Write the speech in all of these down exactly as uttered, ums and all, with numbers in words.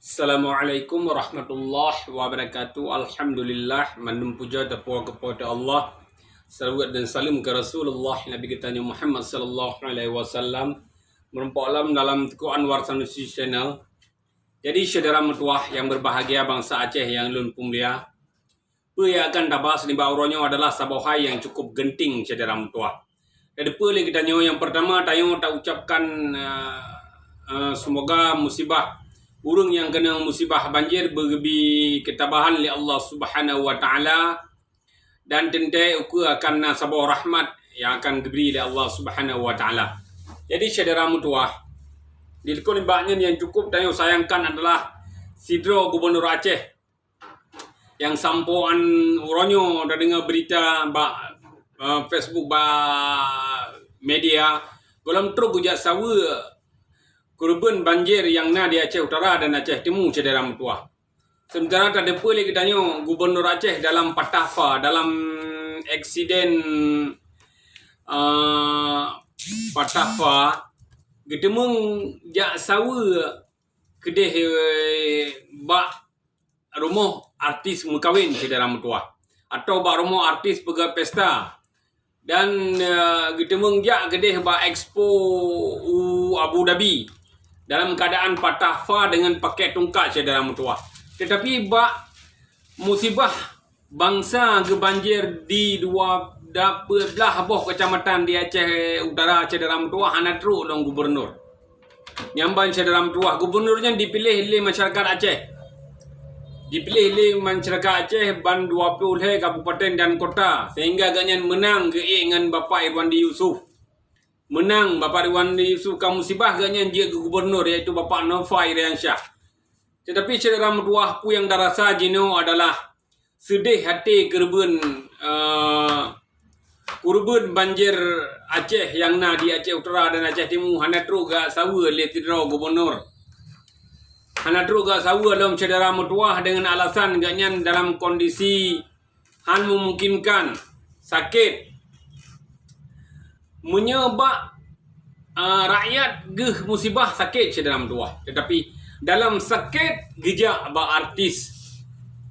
Assalamualaikum warahmatullahi wabarakatuh. Alhamdulillah, mandum puja teupuwoe keu Po teu Allah. Salawat dan salam keu Rasulullah Nabi geutanyoe Muhammad sallallahu alaihi wasallam. Meureumpok lom dalam Teuku Anwar Sanusi Channel. Jadi, syedara meutuwah nyang berbahagia bansa Aceh nyang lôn peumulia, peue nyang akan tabahas nibak uroe nyoe adalah saboh hai nyang cukup geunteng, syedara meutuwah. Jadi, peue lé geutanyoe, nyang peurtama tanyoe taucapkan, eh, eh, seumoga musibah ureuëng nyang keunong musibah banjir beugeubri keutabahan lé Allah Subhanahu wa Taala, dan teuntée ukeue akan na saboh rahmat nyang akan geubri lé Allah Subhanahu wa Taala. Jadi, syedara meutuwah, di likot nibak nyan nyang cukup tanyoe sayangkan adalah sidroe gubunur Aceh nyang sampoe 'an uroe nyoe tadeungoe beurita bak, eh, Facebook, bak media, gohlom trok geujak saweue keureubeuen banjir nyang na di Aceh Utara dan Aceh Timu, syedara meutuwah. Sementara tateupeue lé geutanyoe, Gubunur Aceh dalam patah fa, dalam eksiden, eh, patah fa, geuteumeung jak saweue keudeh, eh, bak rumoh artis meukawen, syedara meutuwah, atau bak rumoh artis peugöt pesta. Dan, eh, geuteumeung jak keudeh bak Expo u Abu Dhabi dalam keuadaan patah fa deungon pakèk tungkat, syedara meutuwah. Teutapi bak musibah bansa geubanjir di dua, dua belas boh keucamatan di Aceh Utara, syedara meutuwah, hana trok lom gubunur. Nyang ban, syedara meutuwah, gubunur nyan dipiléh lé masyarakat Aceh. Dipiléh lé masyarakat Aceh ban dua ploh lhèe kabupaten dan kota, sehingga gobnyan meunang geuék ngon Bapak Irwandi Yusuf. Meunang Bapak Irwandi Yusuf ka musibah, gobnyan jeuet keu gubunur, yaitu Bapak Nova Iriansyah. Teutapi, syedara meutuwah, peue nyang tarasa jinoe adalah seudeh até keureubeuen, eh, keureubeuen banjir Aceh nyang na di Aceh Utara dan Aceh Timu hana trok geujak saweue lé sidroe gubunur. Hana trok geujak saweue lom, syedara meutuwah, deungon alasan gobnyan dalam kondisi han meumungkinkan, sakét. Meunyoe bak, ah, rakyat geuh musibah, sakét, syedara meutuwah. Teutapi dalam sakét geujak bak artis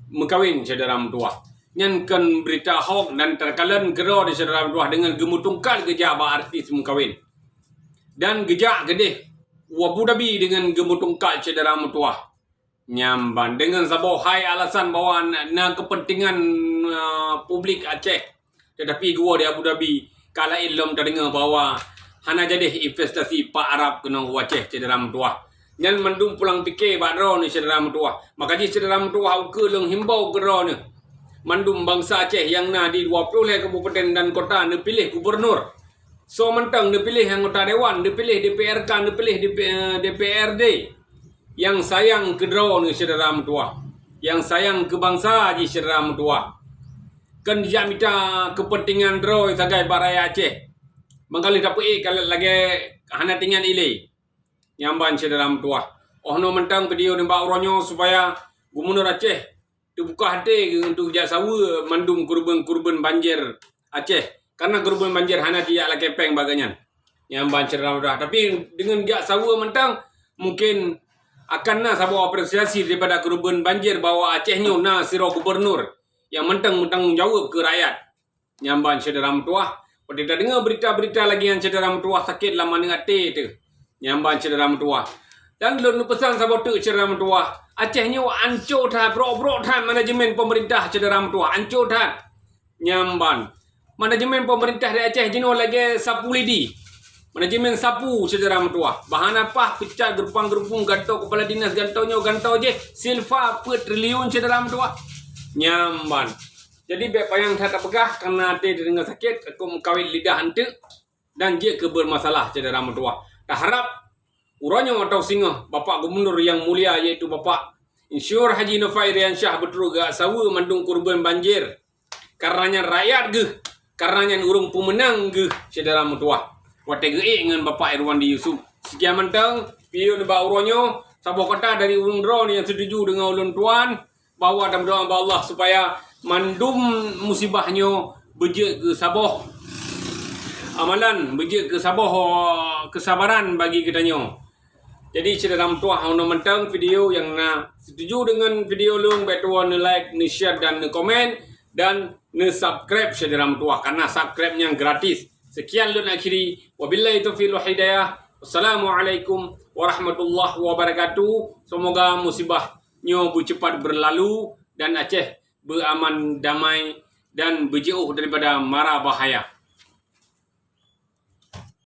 meukawen, syedara meutuwah. Nyan kon beurita hoax dan takalon keudroe di, syedara meutuwah, deungon geumeutungkat geujak bak artis meukawen. Dan geujak keudeh u Abu Dhabi deungon geumeutungkat, syedara meutuwah. Nyan ban, deungon saboh hai alasan bahwa na, na keupeuntengan, eh, publik Aceh. Teutapi geuwoe di Abu Dhabi, ka laén lom tadeungoe bahwa hana jadeh investasi pat Arab keunoe u Aceh, syedara meutuwah. Nyan mandum pulang pike bak droeneuh, syedara meutuwah. Maka jih, syedara meutuwah, ukeue lôn himbau keu droeneuh, mandum bansa Aceh nyang na di dua ploh lhèe kabupaten dan kota neupiléh gubunur. Soe mantong neupiléh anggota dewan, neupiléh D P R K, neupiléh D P, eh, D P R D. Nyang sayang keu droeneuh, syedara meutuwah. Nyang sayang keu bansa jih, syedara meutuwah. Kon jak mita keupeuntengan droe sagai bak rakyat Aceh. Manggaleh tapeuék ka lagèe hana teuingat ilée. Nyan ban, syedara meutuwah. Oh noe mantong video nibak uroe nyoe supaya gubunur Aceh teubuka até geuh untuk jak saweue mandum keureubeuen-keureubeuen banjir Aceh. Karena keureubeuen banjir hana jijak lakèe péng bak gobnyan. Nyan ban, syedara meutuwah. Tapi deungon jak saweue mantong, mungkin akan na saboh apresiasi daripada keureubeuen banjir bahwa Aceh nyoe na sidroe gubunur nyang mantong meutanggong jaweueb keu rakyat. Nyan ban, syedara meutuwah, watèe tadeungoe beurita-beurita lagèe nyan, syedara meutuwah, sakét lam aneuk até teuh. Nyan ban, syedara meutuwah. Dan lôn neupeusan saboh teuk, syedara meutuwah, Aceh nyoe anco that, brok-brok that manajemen peumeurintah, syedara meutuwah, anco that. Nyan ban, manajemen peumeurintah di Aceh jinoe lagèe sapu lidi. Manajemen sapu, syedara meutuwah. Bah hana paih peucat geureupang-geureupung, gantoe keupala dinas, gantoe nyoe, gantoe jéh, silva peuet triliun, syedara meutuwah. Nyan ban. Jadi, bèk payah that tapeugah, kareuna até tadeungoe sakét, takot meukawen lidah anteuk, dan jeuet keu beurmasalah, syedara meutuwah. Taharab, uroe nyoe atawa singoh, Bapak Gubernur nyang mulia, yaitu Bapak Insinyur Haji Nova Iriansyah, beutôi geusaweue mandum keureubeuen banjir. Kareuna nyan rakyat geuh, kareuna nyan ureuëng peumeunang geuh, syedara meutuwah. Watèe geuék ngon Bapak Irwandi Yusuf. Sekian mantong, video nibak uroe nyoe, saboh kata dari ureuëng droeneuh nyang setuju deungon ulôn tuan, bahwa tameudoa bak Allah supaya mandum musibah nyoe beujeuet keu saboh amalan, beujeuet keu saboh, eh, keusabaran bagi geutanyoe. Jadi, syedara meutuah, hana mantong video nyang na setuju dengan video lôn, bèk tuwoe neu-like, neu-share, dan neu-komen, dan neu-subscribe, syedara meutuah, karena subscribe nyang gratis. Sekian lôn akhiri. Wabillahi taufiq wal hidayah. Wassalamualaikum warahmatullahi wabarakatuh. Semoga musibah nyoe beucepat berlalu dan Aceh beuaman damai dan beujiôh daripada mara bahaya.